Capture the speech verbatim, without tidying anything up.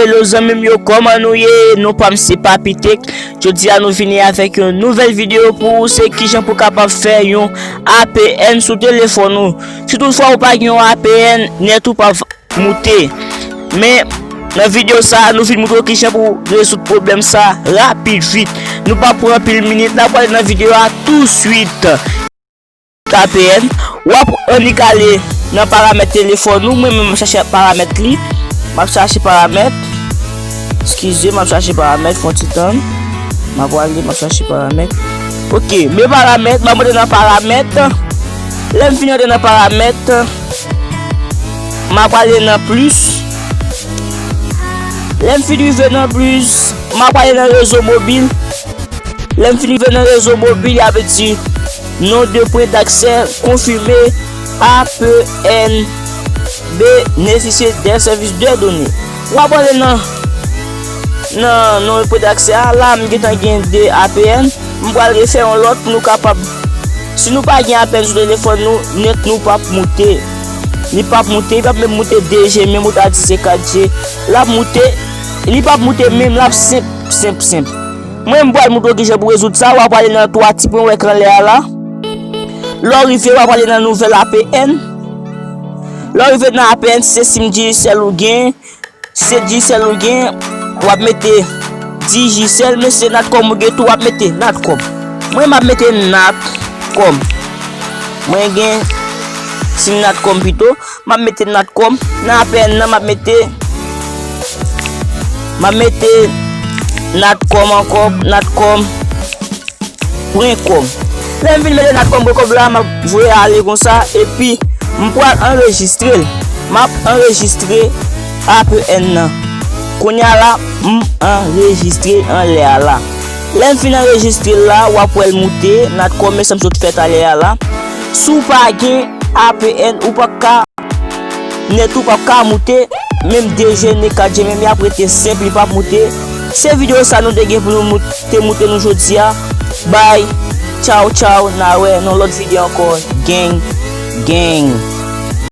Hello zanmi m yo, kòman nou ye? Non pa m se Papitech. Jodi a nou vini avèk yon nouvèl videyo pou ou, se kijan pou kapab fè yon A P N sou telefòn ou. Si toutfwa ou pa gen yon A P N, nèt ou p ap moute. Men nan videyo sa a, nou vin montre w kijan pou rezoud pwoblèm sa a rapid vit. Nou p ap pran anpil minit, n ap prale nan videyo a touswit. A P N, w ap annik ale nan paramèt telefòn ou. Mwen menm, m ap chache paramèt li. M ap chache paramèt. Eskize, m ap chache paramèt, fon ti tann. M ap prale, m ap chache paramèt. Ok, men paramèt, m ap antre nan paramèt. Lè m fin antre nan paramèt, m ap prale nan plis. Lè m fin rive nan plis, m ap prale nan rezo mobil. Lè m fin rive nan rezo mobil, y ap di non de pwen daksè konfime, A P N, benefisye dè sèvis dè done. W ap ale nan, nan non de pwen daksè a. La, m gentan gen de A P N. M pral refè yon lòt pou nou kapab. Si nou pa gen A P N sou telefòn nou, nèt nou p ap moute. Li p ap moute, li p ap menm moute de G, menm ou ta di se kat G. L ap moute, li p ap moute menm, l ap senp, senp, senp. Mwen, m pral montre w kijan pou rezoud sa. W ap prale nan twa ti pwen w wè k anlè a la. Lè w rive, w ap prale nan nouvèl A P N. Lè w rive nan A P N, se sim Digicel ou gen. Si se Digicel ou gen, w ap mete Digicel, men si se Natcom ou gen tou, w ap mete Natcom. Mwen, m ap mete Natcom. Mwen gen sim Natcom pito. M ap mete Natcom. Nan A P N nan, m ap mete, m ap mete Natcom ankò, Natcom pwen kòm. Lè m fin mete Natcom pwen kòm la, m ap voye ale konsa, epi m pral anrejistre l. M ap anrejistre A P N nan. Kounye a la, m anrejistre anlè a la. Lè m fin anrejistre l la, w ap wè l moute, Natcom, men sa m sot fè talè a la. Si w pa gen A P N, ou p ap ka, nèt ou p ap ka moute, menm de G, ni kat G, menm y ap rete senp, li p ap moute. Se videyo sa nou te gen pou nou moute, te moute nou jodi a. Bay, tchaw, tchaw, n a wè nan lòt videyo ankò. Gang, gang.